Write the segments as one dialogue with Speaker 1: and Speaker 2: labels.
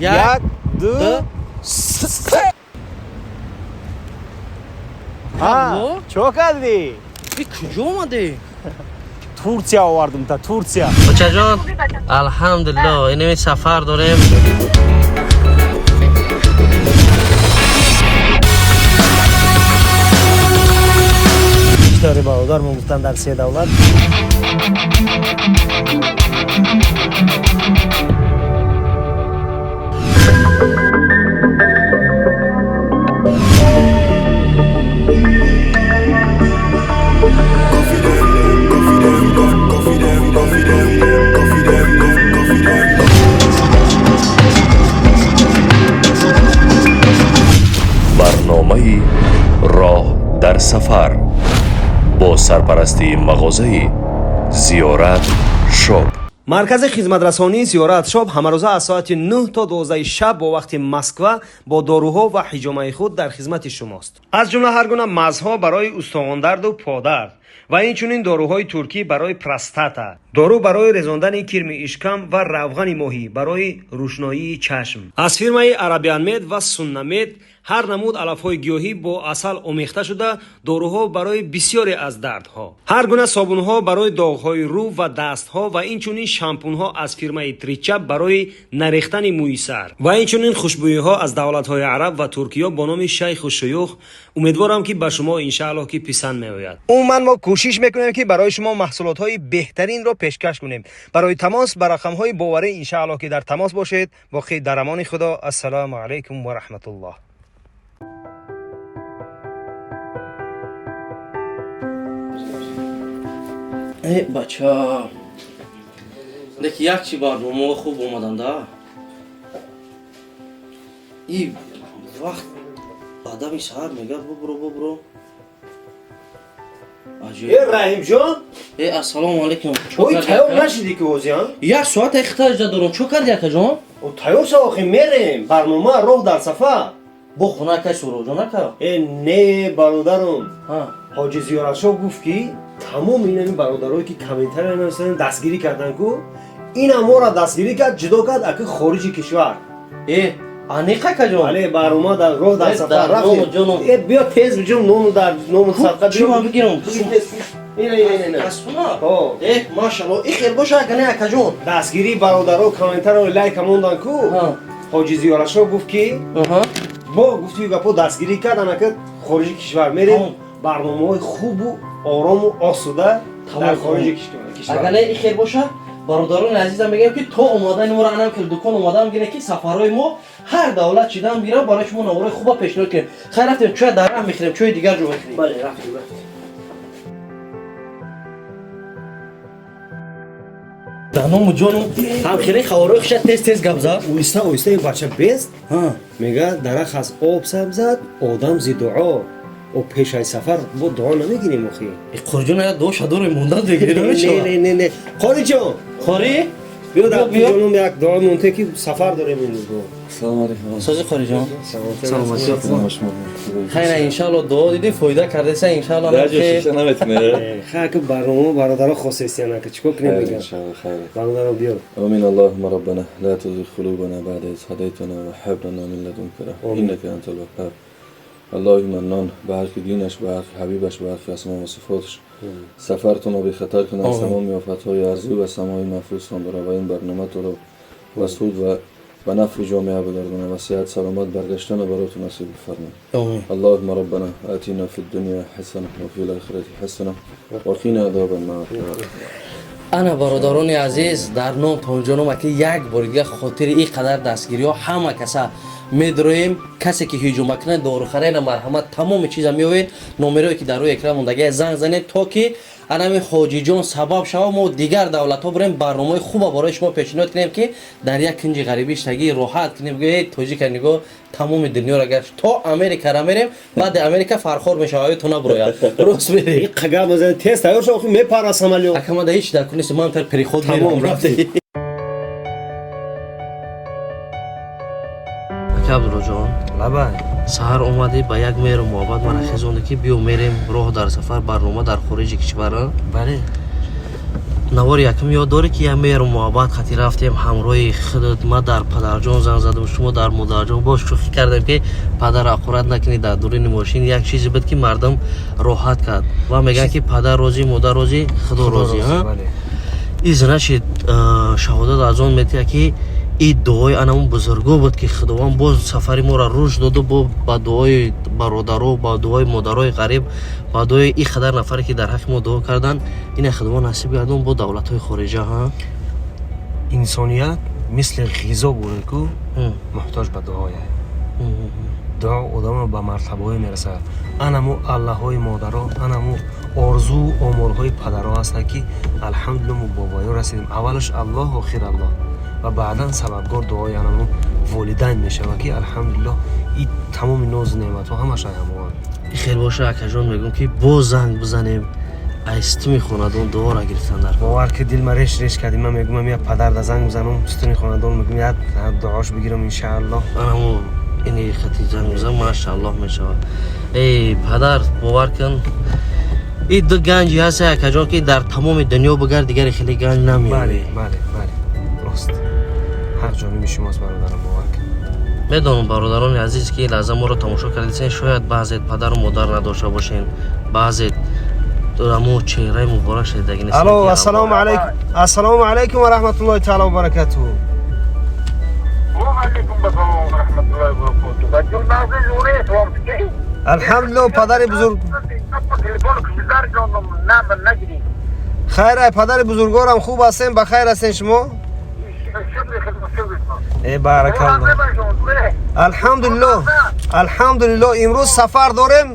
Speaker 1: Як,
Speaker 2: ду,
Speaker 1: ду,
Speaker 2: се.
Speaker 1: Алло?
Speaker 2: Чо кардӣ?
Speaker 1: И куҷо омадӣ?
Speaker 2: Турсия овардум та Турсия.
Speaker 1: Бачаҷон, алҳамдулилло, инами сафар дорем.
Speaker 3: Дори бародар мо гуфтан дар се давлат.
Speaker 4: Барномаи роҳ дар сафар бо сарпарастии мағозаи Зиёрат Шоп.
Speaker 3: Маркази хизматрасонии Зиёрат Шоп ҳамарӯза аз соати 9 то 12 шаб бо вақти Москва бо доруҳо ва ҳиҷомаи худ дар хизмати шумост. Аз ҷумла ҳар гуна мазҳо барои устухондарду подард ва инчунин доруҳои туркӣ барои простата, дору барои резондани кирми ишкам ва равғани моҳӣ барои рӯшноии чашм. Аз фирмаи Арабианмед ва Суннамед ҳар намуд алафҳои гиёҳӣ бо асал омехта шуда, доруҳо барои бисёре аз дардҳо, ҳар гуна собунҳо барои доғҳои рӯ ва дастҳо ва инчунин шампунҳо аз фирмаи Тричап барои нарехтани мӯи сар ва инчунин хушбӯиҳо аз давлатҳои араб ва Туркиё бо номи Шайху Шуюх. Умедворам, ки ба шумо иншааллоҳ ки писанд меояд. Умуман мо кӯшиш мекунем, ки барои шумо маҳсулотҳои беҳтаринро пешкаш кунем. Барои тамос ба рақамҳои боварӣ иншааллоҳ ки дар тамос бошед. Боқӣ дар амони Худо. Ассалому алайкум ва раҳматуллоҳ.
Speaker 1: Э, бача, леки як чи барномаҳо хуб омаданда. И вақт адами саҳар мегӯяд: бубуро, бубуро.
Speaker 2: Э, Раҳимҷон,
Speaker 1: Э, ассалому алайкум.
Speaker 2: ой, тайёр нашидӣ ки ҳозиам?
Speaker 1: Як соата ихтиёҷа дорам. Чо карди, акаҷон?
Speaker 2: О, тайёр шав, охи мерем. Барнома роҳ дар сафар.
Speaker 1: Бо хона акай Суроҷон ака?
Speaker 2: Э, не, бародарум.
Speaker 1: Ҳа.
Speaker 2: Ҳоҷи Зиёратшоҳ гуфт, ки тамоми инами бародарое ки комментария нависанд, дастгирӣ кардан ку, инам моро дастгирӣ кард, ҷудо кард, аки хориҷи кишвар.
Speaker 1: Э, аниқ, акаҷон?
Speaker 2: Бале, барнома дар роҳ дар
Speaker 1: Э,
Speaker 2: сафар
Speaker 1: дар
Speaker 2: рафтем.
Speaker 1: ному ҷоном.
Speaker 2: Э, биё, тез биҷум, ному дар ному садқа.
Speaker 1: Чӣ ман бигирам?
Speaker 2: Тез. Ина, ина, ина.
Speaker 1: Асуна?
Speaker 2: Ҳо.
Speaker 1: Э, машалло, и хел боша, ака, не, акаҷон?
Speaker 2: Дастгирии бародаро комментарио лайка мондан ку.
Speaker 1: Ҳа.
Speaker 2: Ҳоҷи Зиёратшоҳ гуфт, ки
Speaker 1: Аҳа.
Speaker 2: мо гуфти гапо дастгирӣ кардан, ака хориҷи кишвар мерем,
Speaker 1: Тамом.
Speaker 2: барномаҳои хубу орому осуда
Speaker 1: Тамом,
Speaker 2: дар
Speaker 1: тамом.
Speaker 2: хориҷи кишвар.
Speaker 1: Агар не, и хел боша, бародарони азизам, мегӯям, ки то омадани моро анам кил дукон омадаам гире, ки сафарҳои мо ҳар давлат чидаам гирам, барои шумо наворои хуба пешниҳод кунем. Хайр, рафтем, чӯя дар раҳ мехӯрем, чӯи дигар ҷо мехӯрем.
Speaker 2: Бале, рафтем, рафтем.
Speaker 1: Дар ному ҷону ҳамхелаи хаворои хуша тез тез гап зад.
Speaker 2: Оҳиста, оҳиста, ин бача бест. Мега, дарах аз об сабзад, одам зи дуо. О, пешаи сафар бо дуо намегирем охи?
Speaker 1: Қориҷон, я дуо шадоре монда дегире.
Speaker 2: Не, не, не, не, қориҷон.
Speaker 1: Қори.
Speaker 2: Биё, дар
Speaker 1: Биё.
Speaker 2: ҷоном як дуо монте, ки сафар дорем имрӯз бо.
Speaker 5: Салом алейкум.
Speaker 1: Сози, қориҷон.
Speaker 5: Салом шумо.
Speaker 1: Хайр, иншаалло, дуо диди, фоида кардеса, иншаалло.
Speaker 5: Дар ҷо шиша наметунед.
Speaker 2: Хай, ки барнома бародаро хостестиян, ака чикор кунем, мегам.
Speaker 5: Иншалло, хайр.
Speaker 2: Бародаро, биё.
Speaker 5: آمين. اللهم ربنا لا تزغ قلوبنا بعد إذ هديتنا وهب لنا من لدنك رحمة إنك أنت الوهاب. اللهی منان، به حق دینش، به حق حبیبش، به حق اسما و صفاتش، سفرتون رو به خطر کنه، از تمام آفت‌های ارضی و سماعی محفوظتان داره و این برنامه تو رو و سود و به نفع جامعه بگردونه و صحت سلامت برگشتن رو براتون نصیب بفرمایید. اللهم ربنا آتنا في الدنيا حسنة وفي الآخرة حسنة وقنا عذاب النار.
Speaker 1: Ана, бародарони азиз, дар ном тонҷоном, аки як бори дига хотири ин қадар дастгириҳо ҳама каса медроем. Касе ки ҳиҷома кунад, дорухарена, марҳамат, тамоми чиза меоед, номерое ки дар рӯи экран мондагия занг занед, то ки анами ҳоҷиҷон сабаб шава, мо дигар давлатҳо бирем, барномаҳои хуба барои шумо пешниҳод кунем, ки дар як кунҷи ғарибӣ иштагӣ роҳат кунем. Гӯед, тоҷика нигоҳ, тамоми дунёро гашт, то Америкара мерем, баъди Америка фархор мешава, ё ту набурояд, рост мерем.
Speaker 2: Ин қагар мазан, тез тайёр шав, охи мепара самолёт.
Speaker 1: Ака, ман да ҳеч дар кунест, ман тар переход.
Speaker 2: Тамом,
Speaker 1: мерам.
Speaker 2: рафтем.
Speaker 1: Ака Абдуллоҷон.
Speaker 3: Лабай.
Speaker 1: Саҳар омадӣ, ба як меҳру муҳаббат мана хезонде, ки биё, мерем роҳ дар сафар, барнома дар хориҷи кишвара.
Speaker 3: Бале.
Speaker 1: Навори якум ёд дорӣ, ки як меҳру муҳаббат хати рафтем ҳамроҳи худат. Ма дар падарҷон занг задам, шумо дар модарҷон. Боз шӯхӣ кардем, ки падар ақурат накунӣ дар дуруни мошин. Як чизе буд, ки мардум роҳат кард ва мегӯянд, ки падар розӣ, модар розӣ, худо розӣ. И значит, шаҳодат аз он метиҳад, ки и дуои анамун бузурго буд, ки Худованд боз сафари моро рушд доду, бо ба дуои бародаро, ба дуои модарои ғариб, ба дуои и қадар нафаре, ки дар ҳаққи мо дуо кардан. Ина Худованд насиб гардон бо давлатҳои хориҷа. Ҳа,
Speaker 3: инсоният мисли ғизо буд, ку муҳтоҷ ба дуое. Дуо одамро ба мартабаҳое мерасад. Анаму аллаҳои модаро, анаму орзуу омолҳои падаро ҳастанд, ки алҳамдулилла мо бобоё расидем. Аввалаш Аллоҳ, охир Аллоҳ ва баъдан сабабгор дуои анаму волидайн мешавад, ки алҳамдулиллоҳ и тамоми нозу неъматҳо ҳамаш ҳамоанд.
Speaker 1: Хел боша, акаҷон, мегӯм, ки боз занг бизанем, аз сутуни хонадон дуоро гирифтан дар
Speaker 3: Бовар ки дилма реш реш кардӣ. Ман мегӯям, я падарда занг бизанам, сутуни хонадон, мегӯям, я дуош бигирам, иншааллоҳ.
Speaker 1: Анаму ини хати занг бизан, машааллоҳ мешавад. Эй падар, бовар кун, и ду ганҷи ҳаст, акаҷон, ки дар тамоми дунё бигард, дигаре хеле ганҷ намеёбӣ.
Speaker 3: Бале, бале, рост, ҳақ ҷониби шумост, бародарам, бовар кун.
Speaker 1: Медонам, бародарони азиз, ки ин лаҳза моро тамошо кардисен, шояд баъзет падару модар надошта бошен, баъзет амо чеҳраи муборак шидаги нест.
Speaker 3: Алло, ассалому алайкум, ассалому алайкум ва раҳматуллоҳи таала ва баракатуҳу.
Speaker 6: Алейкум ассалом ва раҳматуллоҳи ва баракатуҳ. Бачон, нағзи, зуре, саломатӣ.
Speaker 3: Алҳамдулилло, падари бузург.
Speaker 6: Телефон кушидар ҷоном, на нагирӣ.
Speaker 3: Хайр, ай падари бузургворам, хуб ҳастем, ба хайр ҳастен шумо?
Speaker 6: Шукри хидмат, шукри.
Speaker 3: Э, баракалло, алҳамдулилло, алҳамдулилло. Имрӯз сафар дорем,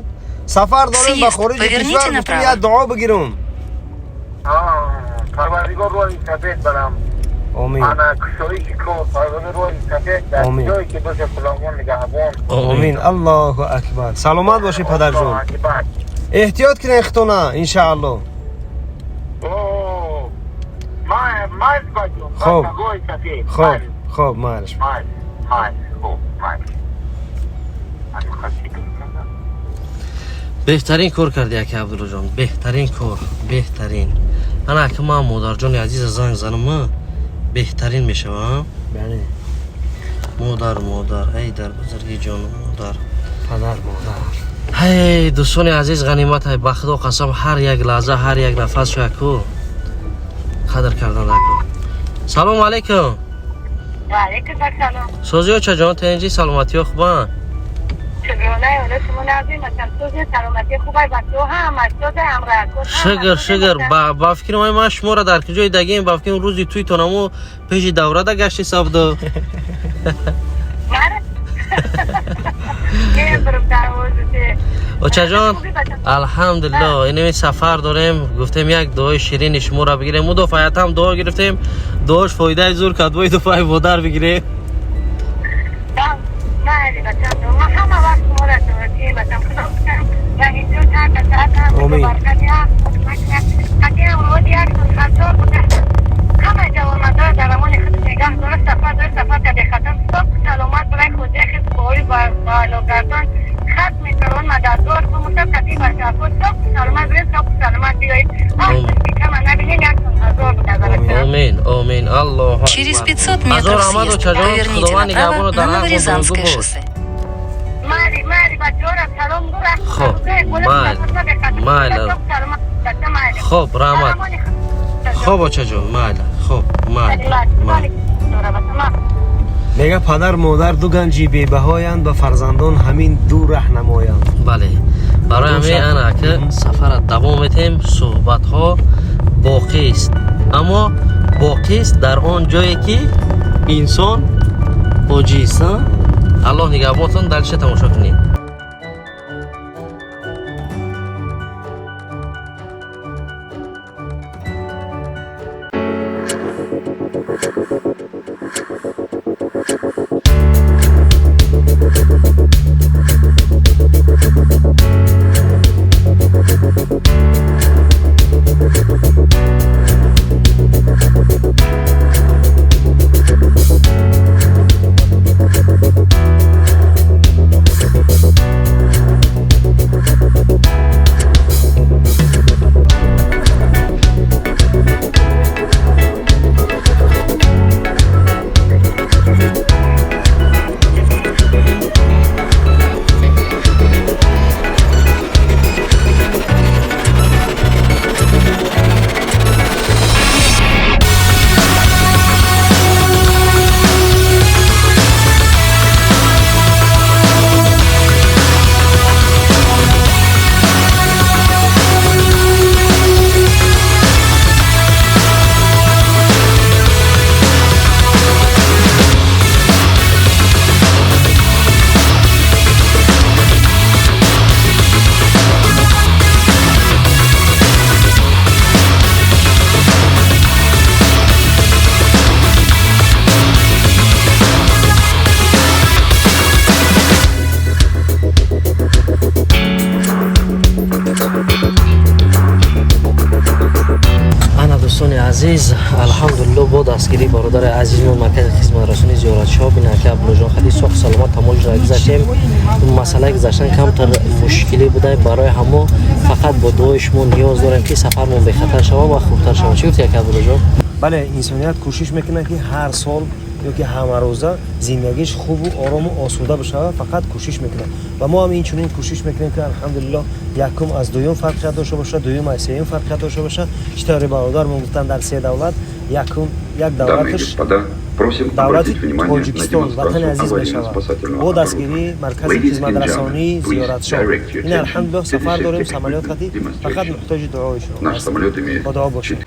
Speaker 3: сафар дорем ба
Speaker 7: Съезд.
Speaker 3: хориҷи
Speaker 7: Поверните
Speaker 3: кишвар. Гуфтем,
Speaker 7: направо.
Speaker 3: як дуо бигирам.
Speaker 6: Парвардигор роҳи сафед барам.
Speaker 3: Омин.
Speaker 6: Ана кушоиши кор, парвардигор роҳи сафед дар
Speaker 3: Омин.
Speaker 6: ҷое ки боша, Худованд нигаҳбон.
Speaker 3: Омин, аллоҳу акбар. Саломат бошӣ, падарҷон. Эҳтиёт кунед худтона, иншаалло.
Speaker 6: Майли, бачон.
Speaker 3: Хоб.
Speaker 6: Роҳи сафед.
Speaker 3: Хоб, хоб, майлаш.
Speaker 6: Майли, майли, хуб, майли. Ана хасӣ кардам.
Speaker 1: Беҳтарин кор карди, аки Абдуллоҷон, беҳтарин кор, беҳтарин. Ана аки, ман модарҷони азиза занг занам, беҳтарин мешава.
Speaker 3: Бале.
Speaker 1: Модар, модар, эй дар бузурги ҷону модар.
Speaker 3: Падар, модар.
Speaker 1: Ҳей, дӯстони азиз, ғанимат ай, ба Худо қасам, ҳар як лаҳза, ҳар як нафас шояку қадр кардан даку. Салому алайкум.
Speaker 8: Ва алейкум ассалом.
Speaker 1: Созиё, чаҷон, тенҷи, саломатиё хубанд?
Speaker 8: Шукрона, ола шумо нағзи, масалан, сози, саломатӣ хубай, бачаҳо ҳама сози, ҳамроҳ.
Speaker 1: Шукр, шукр. Ба фикри ман шуморо дар куҷои дагем, ба фикри рӯзи туйтонамо пеши даврада гашти сабдо.
Speaker 8: Мара? Не, барам дарвозаи.
Speaker 1: Очаҷон, алҳамдулилло, инами сафар дорем, гуфтем як дуои ширини шуморо бигирем. Мудофаятам дуо гирифтем, дуош фоидаи зур кард, бои дуфаи модар бигирем.
Speaker 8: Майли, бачам, ман ҳама вақт шуморо дуо бачам, худо бикам, яъне ҷо чанд саат ҳам
Speaker 3: Омин.
Speaker 8: баракат як қатиам рӯз як ҳазор буда. Ҳама ҷавонмардоро дар амони худ нигаҳ дора, сафар дора, сафар карде хатам, соф саломат барои хоҷаи худ бори балогардон хатми корон мададгор бумуса қатӣ бачаҳо соф саломат биред, соф саломат биёед.
Speaker 1: Омин.
Speaker 8: Кама набинем, як ҳазор буда, бачам.
Speaker 1: Омин, омин, аллоҳу акбар.
Speaker 7: Через 500
Speaker 1: Ҳазор
Speaker 7: метров
Speaker 1: раҳмат,
Speaker 7: съезд.
Speaker 1: очаҷон,
Speaker 7: Поверните
Speaker 1: Худованд
Speaker 7: направо
Speaker 1: нигаҳбону дар
Speaker 7: на
Speaker 1: ҳақ
Speaker 7: Новорязанское
Speaker 1: бузургу бош.
Speaker 7: шоссе.
Speaker 8: Майли, майли, бачаҳоро салом гура.
Speaker 1: Хоб, майли, майли. Хоб, раҳмат. Хоб, очаҷон, майли, хоб, майли, майли.
Speaker 3: Мега, падар, модар ду ганҷи бебаҳоянд, ба фарзандон ҳамин ду раҳ намоянд.
Speaker 1: Бале, барои ҳамин ана ака, сафара давом метем, суҳбатҳо боқист, аммо боқист дар он ҷое, ки инсон оҷиз. Аллоҳ нигаҳбонтон, дальше тамошо кунед. Дастгирии бародари азизмон, маркази хизматрасонии Зиёратшоп, ин ака Абдуллоҷон хади соқ саломат таможня гузаштем. Масъалаи гузаштан камтар мушкилӣ буда, барои ҳамо фақат бо дуои шумо ниёз дорем, ки сафармон бехатар шавад ва хубтар шавад. Чӣ гуфти, ака Абдуллоҷон?
Speaker 3: Бале, инсоният кӯшиш мекунад, ки ҳар сол ё ки ҳамарӯза зиндагиш хубу орому осуда бишавад, фақат кӯшиш мекунад ва мо ҳам инчунин кӯшиш мекунем, ки алҳамдулиллоҳ, якум аз дуюм фарқият дошта бошад, дуюм аз сеюм фарқият дошта бошад. Чӣ тавре бародармон гуфтанд, дар се давлат якум як давлаташ давлати Тоҷикистон, ватани азиз мешавад, бо дастгирии маркази хизматрасонии Зиёратшоп. Ин алҳамдулиллоҳ, сафар дорем самолёт қатӣ, фақат муҳтоҷи дуои шумо ҳастем. Бо дуо бошед.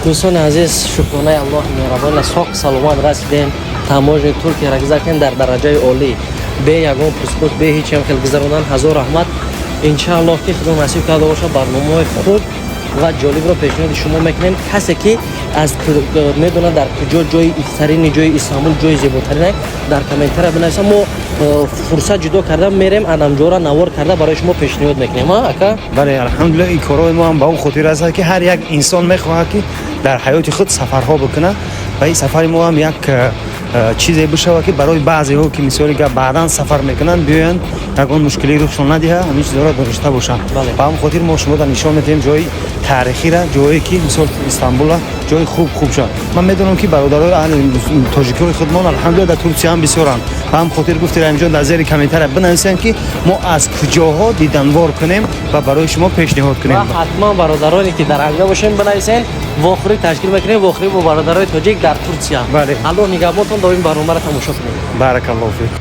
Speaker 1: Дӯстони азиз, шукронаи Аллоҳи меҳрабон, соқ саломат расидем. Таможни Туркияра гузаштем дар дараҷаи олӣ, бе ягон пурспурс, бе ҳеҷ ҳам хел гузарондан. Ҳазор раҳмат. Иншааллоҳ, ки Худо насиб карда бошад, барномаҳои хуб ва ҷолибро пешниҳоди шумо мекунем. Касе ки аз медонад, дар куҷо ҷои ифтарини ҷои Истанбул, ҷои зеботарин, дар комментария бинависа. Мо фурсат ҷудо карда мерем, адамҷора навор карда барои шумо пешниҳод мекунем, ака.
Speaker 3: Бале, алҳамдулиллоҳ, ин корҳои мо ҳам ба он хотир аст, ки ҳар як инсон мехоҳад, ки дар ҳаёти худ сафарҳо бикунад ва ин сафари мо ҳам як чизе бишавад, ки барои баъзеҳо, ки мисоли гап, баъдан сафар мекунанд, биёянд, ягон мушкилӣ рухшон надиҳад, ҳамин чизҳоро дошта бошанд. Ба ҳамн хотир мо шуморо нишон медиҳем ҷои таърихира, ҷое ки мисол Истанбула ҷои хуб хуб шавад. Ман медонам, ки бародарои аҳли тоҷикиҳои худмон, алҳамдулилла, дар Турсия ҳам бисёранд. Ба ҳам хотир гуфти Раҳимҷон, дар зери комментария бинависем, ки мо аз куҷоҳо диданвор кунем ва барои шумо пешниҳод кунем.
Speaker 1: Ва ҳатман бародароне ки дар Англия бошем, бинависен, вохӯрӣ ташкил мекунем, вохӯрӣ бо бародарои тоҷик дар Турсия.
Speaker 3: Бале.
Speaker 1: Аллоҳ нигаҳбонтон, доим барномаро тамошо кунед.
Speaker 3: Баракаллоҳу фик.